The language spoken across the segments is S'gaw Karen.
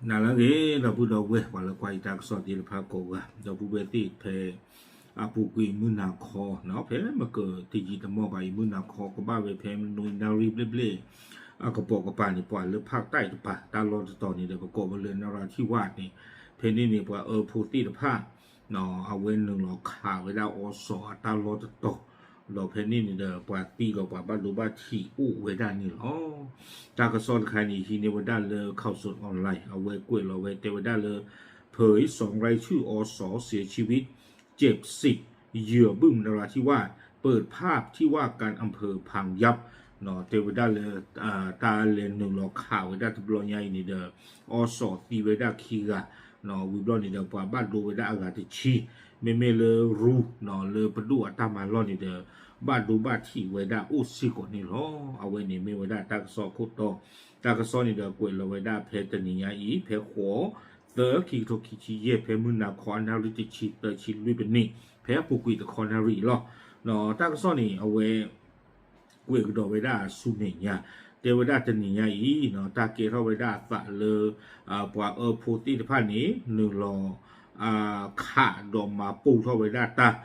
နၤလၢအဂ့ၤ ဒီပုၢ်ဒီဝဲၢ် ပှၤလၢကွၢ်ယတၢ်ကစီၣ်သ့ၣ်တဖၣ်ကိးဂၤ ဒီပုၢ်ဝဲၢ်သ့ၣ်ဖဲ အပူၤကွံာ်မုၢ်နၤခီနီၤ ဖဲမ့ၢ်ကတယံာ်တမီၢ်ဘၣ်အံၤ မုၢ်နၤခီကဘၣ်ဝဲဖဲနွံနၣ်ရံၣ်ဘျဲၣ်ဘျဲၣ် အကပိာ်ကပၤန့ၣ် ပှၤလၢဖးတၢ်တပၤ တၢ်လီၢ်တတီၤန့ၣ်ဒီး ပကိးဝဲလၢနရၣ်ထံဝၣ်န့ၣ် ဖဲန့ၣ်န့ၣ် ပှၤအၢဖိသ့ၣ်တဖၣ် အဝဲနုာ်လီၤခးဝဲဒၣ်အီစီၤအတၢ်လီၢ်တတီၤ ဒီးဖဲန့ၣ်န့ၣ်ဒီး ပှၤသံဒီးပှၤဘၣ်ဒိဘၣ်ထံးအိၣ်ဝဲဒၣ်န့ၣ်လီၤ. တၢ်ကစီၣ်တခါန့ၣ် ဟံးန့ၢ်ဝဲဒၣ်လၢ Khaosod Online အဝဲကွဲးလီၤဝဲတဲဝဲဒၣ်လၢ เผยสองรายชื่อ อส เสียชีวิต เจ็บสิบ เหยื่อบึ้มนราธิวาส เปิดภาพที่ว่าการอำเภอ พังยับ တဲဝဲဒၣ်လၢ တၢ်လဲၤနုာ်လီၤခးဝဲဒၣ်တဘျီညါအံၤန့ၣ်ဒီး အီစီၤသံဝဲဒၣ်ခံဂၤ ဝံၤဘျီန့ၣ်ဒီး ပှၤဘၣ်ဒိဝဲဒၣ်အဂၤတဆံ မ့မ့ၢ်လၢရူ လၢပဒိၣ်အတၢ်မၤလီၢ်န့ၣ်ဒီး ဘၣ်ဒိဘၣ်ထံးဝဲဒၣ်အိၣ်စ့ၢ်ကီးန့ၣ်လီၤ. အဝဲန့ၣ်မ့ၢ်ဝဲဒၣ်တၢ်ကစီၣ်ခိၣ်တီ တၢ်ကစီၣ်န့ၣ်ဒီးကွဲးလီၤဝဲဒၣ်ဖဲတနံၤညါအံၤ ဖဲဃိး သၢ ခံကထိခံဆံယဲၢ် ဖဲမုၢ်နၤခီအနၣ်ရံၣ်တဆံသၢဆံလွံၢ်ပနံး ဖဲအပူၤကွံာ်တခီနၣ်ရံၣ်အံၤလီၤ. တၢ်ကစီၣ်န့ၣ် အဝဲ ကွဲးကဒီးဝဲဒၣ်ဆူမဲာ်ညါ တဲဝဲဒၣ်တနံၤညါအံၤ တၢ်ကဲထီၣ်ဝဲဒၣ်အသးလၢ ပှၤအၢဖိသ့ၣ်တဖၣ်န့ၣ် နုာ်လီၤ ခးဒီးမၤပိၢ်ထီၣ်ဝဲဒၣ်တၢ်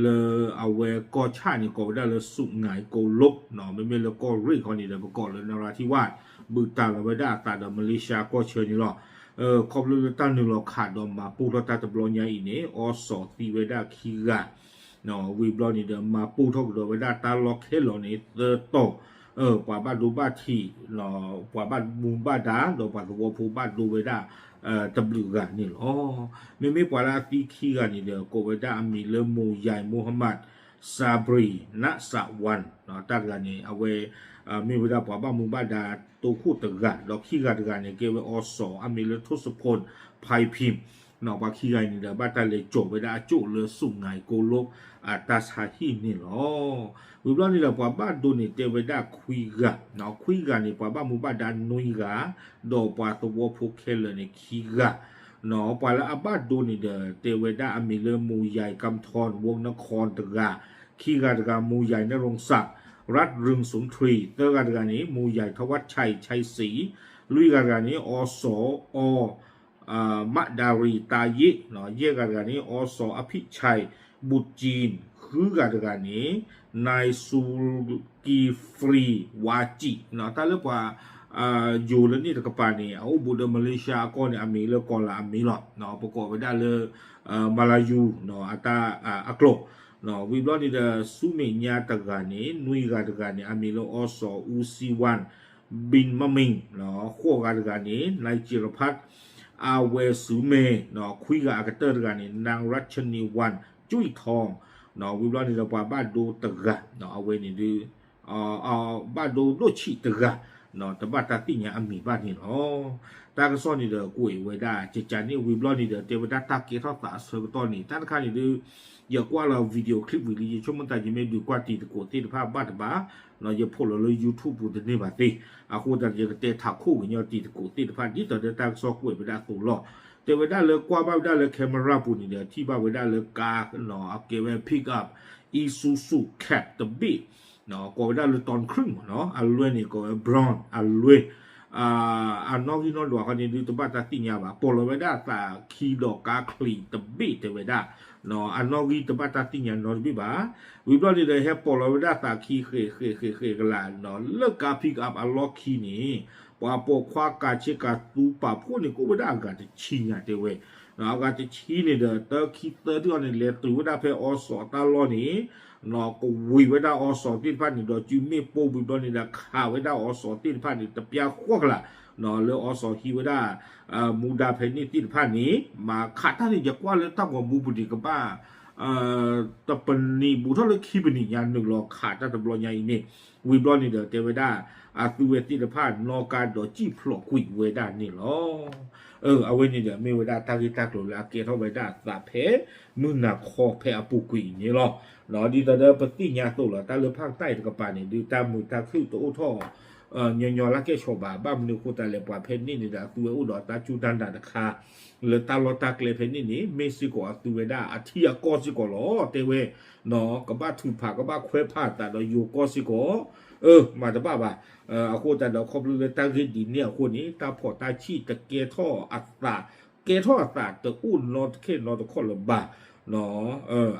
လၢအဝဲကီၢ်ဆၣ်န့ၣ် ကိးဝဲဒၣ်လၢ สุไหงโกลก မ့မ့ၢ်လၢကီၢ်ရ့ၣ်ခီန့ၣ်ဒီး ပကိးလၢနရၣ်ထံဝၣ် ဘူးတံၢ်လီၤဝဲဒၣ်အသးဒီး မလ့ၡါကီၢ်ဆၢန့ၣ်လီၤ. ခီဖျိလၢတၢ်နုာ်လီၤခးဒီးမၤပိၢ်ထီၣ်တၢ်တဘျီညါအံၤန့ၣ် အီစီၤသံဝဲဒၣ်ခံဂၤ ဝံၤဘျီန့ၣ်ဒီး မၤပိၢ်ထီၣ်ကဒီးဝဲဒၣ်တၢ်လီၢ်ခဲလၢာ်န့ၣ် သၢတီၤ ပှၤဘၣ်ဒိဘၣ်ထံး ပှၤဘၣ်မူဘၣ်ဒါ ဒီးပှၤသဝီဖိဘၣ်ဒိဝဲဒၣ် တဘျုးဂၤန့ၣ်လီၤ. မ့မ့ၢ်ပှၤလၢအသံခံဂၤန့ၣ်ဒီး ကိးဝဲဒၣ်အမံၤလၢ မိၢ်ယဲၢ် Mohammad Sabri Nasakwan တၢ်တဂၤန့ၣ် အဝဲ မ့ၢ်ဝဲဒၣ်ပှၤဘၣ်မူဘၣ်ဒါတိခိၣ်တဂၤ ဒီးခံဂၤတဂၤန့ၣ် ကဲဝဲအီစီၤ အမံၤလၢ Tosopon Phaiphim ပှၤခံဂၤအံၤန့ၣ်ဒီး ဘၣ်တၢ်လဲၤကၠီၤဝဲဒၣ်အကၠိၣ်လၢ สุไหงโกลก အတၢ်ဆါဟံၣ်န့ၣ်လီၤ. ဝံၤဘျီန့ၣ်ဒီး ပှၤဘၣ်ဒိန့ၣ်တဲဝဲဒၣ်ခွံဂၤ, ခွံဂၤန့ၣ် ပှၤဘၣ်မူဘၣ်ဒါနွံဂၤ, ဒီးပှၤသဝီဖိခဲလၢာ်န့ၣ်ခံဂၤ, ပှၤလၢအဘၣ်ဒိန့ၣ်ဒီး တဲဝဲဒၣ်အမံၤလၢ မိၢ်ယဲၢ်ကမ်ထီၣ် ဝိုင်နခီၣ်တဂၤ, ခံဂၤတဂၤ မိၢ်ယဲၢ်နရိၣ်စၣ် ရတ်ၣ်ရုၣ်စုထြံ, သၢဂၤတဂၤန့ၣ် မိၢ်ယဲၢ်ထီၣ်ဝၣ်ဆဲး ဆဲးစံ, လွံၢ်ဂၤတဂၤန့ၣ် အီစီၤအီ မးဒါရံၤ တၢ်ယ့ၣ်, ယဲၢ်ဂၤတဂၤန့ၣ် အီစီၤအဖံးဆဲး ဘူးကၠံၣ်, ဃုဂၤတဂၤန့ၣ် နၢ်စူကံၣ်ဖရံး ဝါကၠံၣ်, တၢ်လၢပှၤ ယိၤလၢန့ၣ်တကပၤန့ၣ် အအိၣ်ဘူးဒီး မလ့ၡါအကီၢ်န့ၣ် အမံၤလၢကီၤလၤအမံၤလီၤ. ပကိးဝဲဒၣ်လၢ မလါယူၤ အတၢ်အကျိာ်, ဝံၤဘျီန့ၣ်ဒီး ဆူမဲာ်ညါတဂၤန့ၣ် နွံဂၤတဂၤန့ၣ် အမံၤလၢအီစီၤ အူစံဝၣ် ဘံၣ်မမံၣ်, ဃိးဂၤတဂၤန့ၣ် နၢ်စံရဖး အဝဲစုမဲာ်, ခွံဂၤအကတၢၢ်တဂၤန့ၣ် နၢ်ရၣ်ၡနံဝၣ် ကၠူၣ်ထီၣ်, ဝံၤဘျီန့ၣ်ဒီး ပှၤဘၣ်ဒိတဂၤ အဝဲန့ၣ်ဒုး ဘၣ်ဒိဒိၣ်ဆံးတဂၤ တဘၣ်တၢ်သ့ၣ်ညါအမံၤဘၣ်န့ၣ်လီၤ. တၢ်ကစီၣ်န့ၣ်ဒီး ကွဲးဝဲဒၣ်ကကန့ၣ် ဝံၤဘျီန့ၣ်ဒီး တဲဝဲဒၣ်တၢ်ကဲထီၣ်သးအဆၢကတီၢ်န့ၣ် တၢ်တခါန့ၣ်ဒုး ယကွၢ်လီၤ video clip ဝံၤလံ ယဆိကမိၣ်သးယမ့ၢ်ဒုးကွၢ်တံၤသကိးသ့ၣ်တဖၣ်ဘၣ်တဘၣ်, ယဖိးလီၤလၢ YouTube ပူၤတန့ၢ်ဘၣ်သ့, အဃိသတးဒီး ယကတဲထးခိၣ်ကညီတံၤသကိးသ့ၣ်တဖၣ် ဒ်သိးဒီးတၢ်ကစီၣ်ကွဲးဝဲဒၣ်အသိးလီၤ. တဲဝဲဒၣ်လၢကွၢ်ဘၣ်ဝဲဒၣ်လၢ camera ပူၤန့ၣ်ဒီး ထံၣ်ဘၣ်ဝဲဒၣ်လၢကါ အကဲဝဲ pick up Isuzu cab တဘ့ၣ် ကိးဝဲဒၣ်လၢ တၢ်ခရုၣ်မ့ၢ်နီၤ အလွဲန့ၣ် ကိးဝဲ brown အလွဲ အနီၣ်ဂံၢ်နီၣ်ဒွးခီန့ၣ်ဒုး တဘၣ်တၢ်သ့ၣ်ညါဘၣ်, ပိာ်လီၤဝဲဒၣ်အသးခံဒီးကါချံးတဘ့ၣ်တဲဝဲဒၣ်, အနီၣ်ဂံၢ်တဘၣ်တၢ်သ့ၣ်ညါနီတဘ့ၣ်ဘၣ်. ဝံၤဘျီန့ၣ်ဒီး ဟဲပိာ်လီၤဝဲဒၣ်အသးခံဃဲးဃဲးဃဲးဃဲးကလး လၢကါ pick up အလီၢ်ခံန့ၣ် ပှၤပိာ်ခွါကးဆ့ကၤသူပာ်ဖှိၣ်န့ၣ် ကအိၣ်ဝဲဒၣ်အဂၤတဆံညါတဲဝဲ အဂၤတဆံန့ၣ်ဒီး တၢခံသၢထံၣ်အီၤန့ၣ် လဲၤတုၤဝဲဒၣ်ဖဲအီစီၤတၢ်လီၢ်န့ၣ် ကဝံၤဝဲဒၣ်အီစီၤသ့ၣ်တဖၣ်န့ၣ်ဒီး စုမ့ၣ်ပိၢ်ဝံၤဘျီန့ၣ်ဒီး ခးဝဲဒၣ်အီစီၤသ့ၣ်တဖၣ်န့ၣ် တပျၢ်ဃီကလး လၢအီစီၤဟံးဝဲဒၣ် မူဒါဖဲန့ၣ်သ့ၣ်တဖၣ်န့ၣ် မၤခးတၢ်န့ၣ် ယကွၢ်လၢတၢ်ဂီၤမူပူၤန့ၣ် ကဘၣ် တပနံးဘူးထီၣ်လၢခံပနံးညါ နုာ်လီၤခးတၢ်တဘျီညါအံၤန့ၣ် ဝံၤဘျီန့ၣ်ဒီး တဲဝဲဒၣ် အသုဝဲသ့ၣ်တဖၣ်နီၣ်ကါဒီးစံၣ်ဖျိးကွံာ်ဝဲဒၣ်န့ၣ်လီၤ. အဝဲန့ၣ်ဒီး မ့ၢ်ဝဲဒၣ်တၢ်ဂ့ၢ်တၢ်ကျိၤလၢအကဲထီၣ်ဝဲဒၣ်အသးဖဲ မုၢ်နၤခီဖဲအပူၤကွံာ်အံၤန့ၣ်လီၤ. ဒ်သိးဒီးပသ့ၣ်ညါအသိးလီၤ တၢ်လၢဖးတၢ်အံၤတကပၤန့ၣ် ဒုးတၢ်မုာ်တၢ်ခုၣ်တအိၣ်ထီၣ် ညီညီလၢကဲဆိးဘၣ် ဘၣ်မနုၤအဃိသတးလဲၣ် ပှၤဖဲန့ၣ်န့ၣ်ဒီး အသုဝဲအိၣ်ဒီးတၢ်စူၢ်တၢ်နာ်တခါ လၢတၢ်လီၢ်တၢ်ကျဲဖဲန့ၣ်န့ၣ် မ့ၢ်စ့ၢ်ကီးအသုဝဲဒၣ်အထံအကီၢ်စ့ၢ်ကီးလီၤ. တဲဝဲ ကဘၣ်ထုးဖး ကဘၣ်ခွဲးဖးအသးဒီးယိၤကီၢ်စ့ၢ်ကီး မၤတဘၣ်ဘၣ်. အဃိသတးဒီး ခီဖျိလၢတၢ်ဂ့ၢ်ဒ်န့ၣ်အဃိန့ၣ် တၢ်ဖီၣ်တၢ်ဆံၣ်တကဲထီၣ်အသး, ကဲထီၣ်အသးတအိၣ်နီတခဲနီတခီၣ်လၢၤဘၣ်.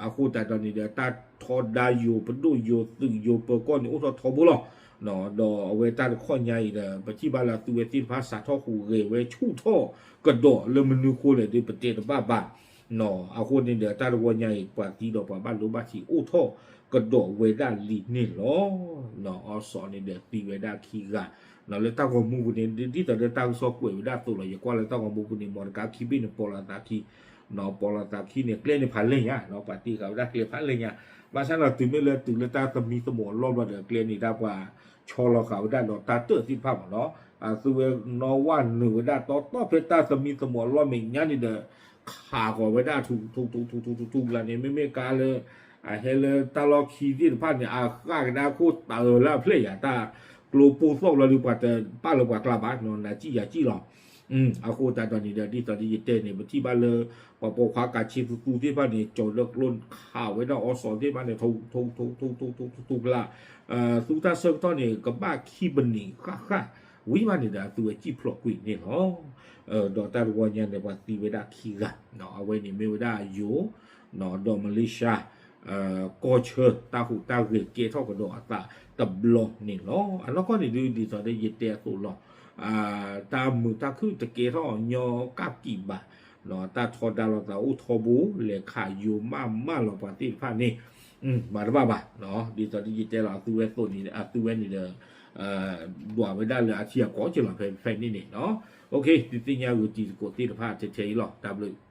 အဃိသတးဒီးန့ၣ်ဒီး တၢ်ထီဒါယိၤပဒိၣ်ယိၤသုးယိၤပၢၤကီၢ်န့ၣ် အိၣ်ထီၣ်ထီဘိလီၤ. ဒီးအဝဲတၢ်တခီညါအံၤဒီး ပထံၣ်ဘၣ်လၢအသုဝဲသ့ၣ်တဖၣ်စးထီၣ်ဟူးဂဲၤဝဲဆူၣ်ထီၣ်ကဒီးလၢမနုၤဃိလဲၣ်ဒီး ပတဲတဘၣ်ဘၣ်. အဃိန့ၣ်ဒီး တၢ်တဝီညါအံၤ ပှၤသံဒီးပှၤဘၣ်လိဘၣ်ထံးအိၣ်ထီၣ်ကဒီးဝဲဒၣ်လံန့ၣ်လီၤ. အီစီန့ၣ်ဒီးသံဝဲဒၣ်ခံဂၤ, လၢတၢ်ဂီၤမူပူၤန့ၣ် ဒ်သိးဒီးတၢ်ကစီၣ်ကွဲးဝဲဒၣ်အသိးလီၤ. ယကွၢ်လၢတၢ်ဂီၤမူပူၤန့ၣ် မီတကါခံဘ့ၣ်န့ၣ် ပိာ်လီၤသးခံ, ပိာ်လီၤသးခံန့ၣ် ကျဲန့ၣ်ဖးလဲၢ်ညါ, ပှၤတ့ဃာ်ဝဲဒၣ်ကျဲဖးလဲၢ်ညါ. ဘၣ်ဆၣ်ဒီးတုၤမ့ၢ်လၢတုၤလၢတၢ်သမံသမိးအလီၢ်ဘျီဒီး ကျဲန့ၣ်ဒၣ်ပှၤဆီလီၤဃာ်ဝဲဒၣ်ဒီးတၢ်တၢၢ်သ့ၣ်တဖၣ်မ့ၢ်နီၤ. အသုဝဲနီၣ်ဝဲနုာ်ဝဲဒၣ်တီတီဖဲတၢ်သမံသမိးအလီၢ်မဲာ်ညါန့ၣ်ဒီး ခးဃီၤဝဲဒၣ်ထူထူထူထူထူထူထူကျါန့ၣ် မ့မ့ၢ်ကါလၢ အဟဲလၢတၢ်လီၢ်ခံသ့ၣ်တဖၣ်န့ၣ် အဃၣ်ကဒါခိၣ်တၢ်အၢလၢအဖျဲၣ်ယၤ တၢ်ကျိပိၢ်သီၣ်ဘျီဒီး ပှၤတပာ်လၢပှၤကျါဘၣ်နီၤ နၤစံၣ်ယၤစံၣ်လီၤ. အဃိသတးဒီးန့ၣ်ဒီး ဒ်သိးဒီးယတဲန့ၣ် ပထံၣ်ဘၣ်လၢ ပှၤပိာ်ခွါကးဆ့သူသူသ့ၣ်တဖၣ်န့ၣ် ကၠီၤလၢကျိခးဝဲဒၣ်အီစီသ့ၣ်တဖၣ်န့ၣ် ထူထူထူထူထူထူထူကျါ သူတၢ်ဆၢကတီၢ်န့ၣ် ကဘၣ်ခံပနံးဃၣ်ဃၣ် ဝံၤဘၣ်န့ၣ်ဒီး အသုဝဲစံၣ်ဖျိးကွံာ်န့ၣ်လီၤ. ဒီးတၢ်တဝီညါန့ၣ် ပှၤသံဝဲဒၣ်ခံဂၤ, အဝဲန့ၣ်မ့ၢ်ဝဲဒၣ်ယိၤ ဒီးမလ့ၡါ ကီၢ်ဆၢ တၢ်ဟူးတၢ်ဂဲၤကဲထီၣ်ကဒီးအသးတဘျီန့ၣ်လီၤ. အနီၢ်ကီၢ်န့ၣ်ဒုး ဒ်သိးဒီးယတဲအသိးလီၤ. တၢ်မုာ်တၢ်ခုၣ်တကဲထီၣ်ညီကပ်ၣ်ကံးဘၣ်, တၢ်ထီဒါလိာ်သးအိၣ်ထီဘိ လဲၤခးယိၤမးမးလီၤပှၤသ့ၣ်တဖၣ်န့ၣ် မၤတဘၣ်ဘၣ်. ဒ်သိးဒီးယတဲလီၤ အသုဝဲသိးန့ၣ် အသုဝဲန့ၣ်ဒီး ဒွးဝဲဒၣ်လၢအထံအကီၢ်က့ၤလီၤ ဖဲဖဲန့ၣ်န့ၣ်လီၤ. ဒုးသ့ၣ်ညါဂုာ်တံၤသကိးသ့ၣ်တဖၣ်ထဲထဲအံၤလီၤ. တၢ်ဘျုး